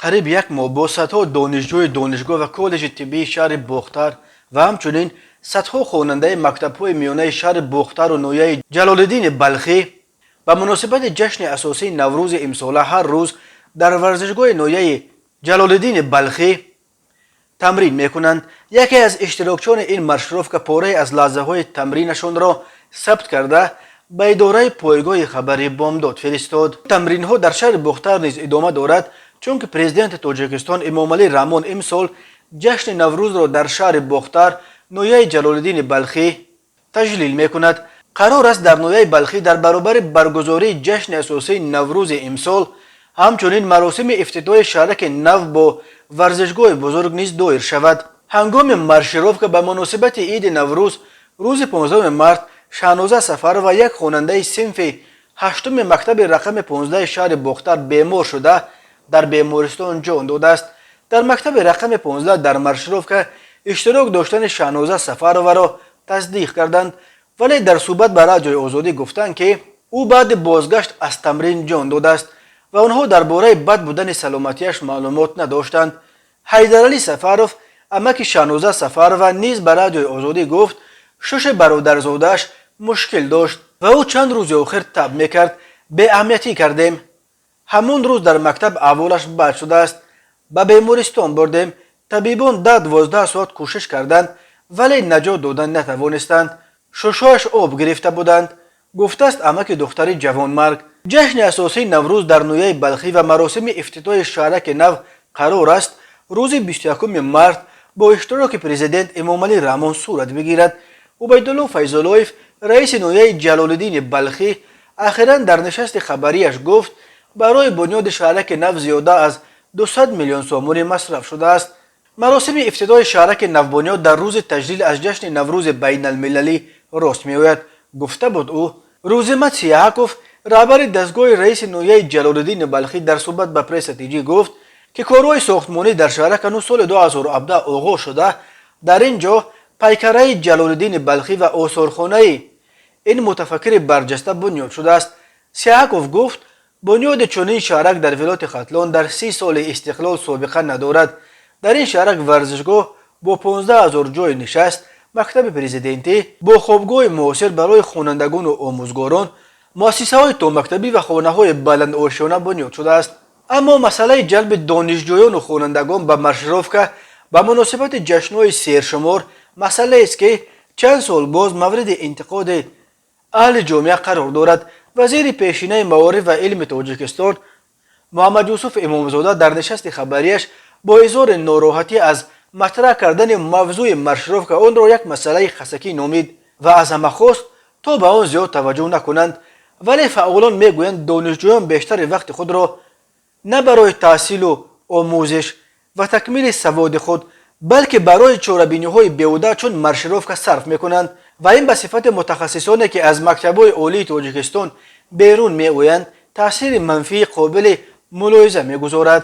Қариб як моҳ бо садҳо донишҷӯи донишгоҳ ва коллеҷи тиббии шаҳри Бохтар ва ҳамчунин садҳо хонандаи мактабҳои миёнаи шаҳри Бохтару ноҳияи Ҷалолиддини Балхӣ ба муносибати ҷашни асосии Наврӯзи имсола ҳар рӯз дар варзишгоҳи ноҳияи Ҷалолиддини Балхӣ тамрин мекунанд. Яке аз иштирокчиёни ин маршировка порае аз лаҳзаҳои тамринашонро сабт карда, ба идораи пойгоҳи хабари Бомдод фиристод. Тамринҳо дар шаҳри Бохтар низ идома дорад, чунки Президенти Тоҷикистон Эмомалӣ Раҳмон имсол ҷашни Наврӯзро дар шаҳри Бохтар, ноҳияи Ҷалолиддини Балхӣ таҷлил мекунад. Қарор аст, дар ноҳияи Балхӣ дар баробари баргузории ҷашни асосии Наврӯзи имсол ҳамчунин маросими ифтитоҳи шаҳраки нав бо варзишгоҳи бузург низ доир шавад. Ҳангоми маршировка ба муносибати иди Наврӯз рӯзи 15 март Шаҳноза Сафарова, як хонандаи синфи ҳаштуми мактаби рақами 15 шаҳри Бохтар, бемор шуда, дар бемористон ҷон додааст. Дар мактаби рақами 15 дар маршировка иштирок доштани Шаҳноза Сафароваро тасдиқ карданд, вале дар суҳбат ба Радиои Озодӣ гуфтанд, ки ӯ баъди бозгашт аз тамрин ҷон додааст ва онҳо дар бораи бад будани саломатиаш маълумот надоштанд. Ҳайдаралӣ Сафаров, амаки Шаҳноза Сафарова, низ ба Радиои Озодӣ гуфт, шуши бародарзодааш мушкил дошт ва ӯ чанд рӯзи охир таб мекард, беаҳамиятӣ кардем. Ҳамон рӯз дар мактаб аҳволаш бад шудааст, ба бемористон бурдем. Табибон 10-12 соат кӯшиш карданд, вале наҷот додан натавонистанд. Шушҳояш об гирифта буданд, гуфтааст амаки духтари ҷавонмарг. Ҷашни асосии Наврӯз дар ноҳияи Балхӣ ва маросими ифтитоҳи шаҳраки нав қарор аст, рӯзи 21 март бо иштироки Президент Эмомалӣ Раҳмон сурат бигирад. Убайдулло Файзуллоев, раиси ноҳияи Ҷалолиддини Балхӣ, ахиран дар нишасти хабарияш гуфт, барои бунёди шаҳраки нав зиёда аз 200 миллион сомонӣ масраф шудааст. Маросими ифтитоҳи шаҳраки навбунёд дар рӯзи таҷлил аз ҷашни Наврӯзи байналмилалӣ рост меояд, гуфта буд ӯ. Рӯзимат Сияҳаков, раҳбари дастгоҳи раиси ноҳияи Ҷалолиддини Балхӣ, дар суҳбат ба Пресса ТЖ гуфт, ки корҳои сохтмонӣ дар шаҳрак ҳанӯз соли 2017 оғоз шуда, дар ин ҷо пайкараи Ҷалолиддини Балхӣ ва осорхонаи ин мутафаккири барҷаста бунёд шудааст. Сияҳаков гуфт, бунёди чунин шаҳрак дар вилояти Хатлон дар 30 соли истиқлол собиқа надорад. Дар ин шаҳрак варзишгоҳ бо 15 ҳазор ҷойи нишаст, мактаби президентӣ бо хобгоҳи муосир барои хонандагону омӯзгорон, муассисаҳои томактабӣ ва хонаҳои баландошёна бунёд шудааст. Аммо масъалаи ҷалби донишҷӯёну хонандагон ба маршировка ба муносибати ҷашнҳои сершумор масъалаест, ки чанд сол боз мавриди интиқоди аҳли ҷомеа қарор дорад. Вазири пешинаи маориф ва илми Тоҷикистон Муҳаммадюсуф Имомзода дар нишасти хабарияш бо изҳори нороҳатӣ аз матраҳ кардани мавзӯи маршировка онро як масъалаи хасакӣ номид ва аз ҳама хост, то ба он зиёд таваҷҷӯҳ накунанд. Вале фаъолон мегӯянд, донишҷӯён бештари вақти худро на барои таҳсилу омӯзиш ва такмили саводи худ, балки барои чорабиниҳои беҳуда чун маршировка сарф мекунанд ва ин ба сифати мутахассисоне, ки аз мактабҳои олии Тоҷикистон берун меоянд, таъсири манфии қобили мулоҳиза мегузорад.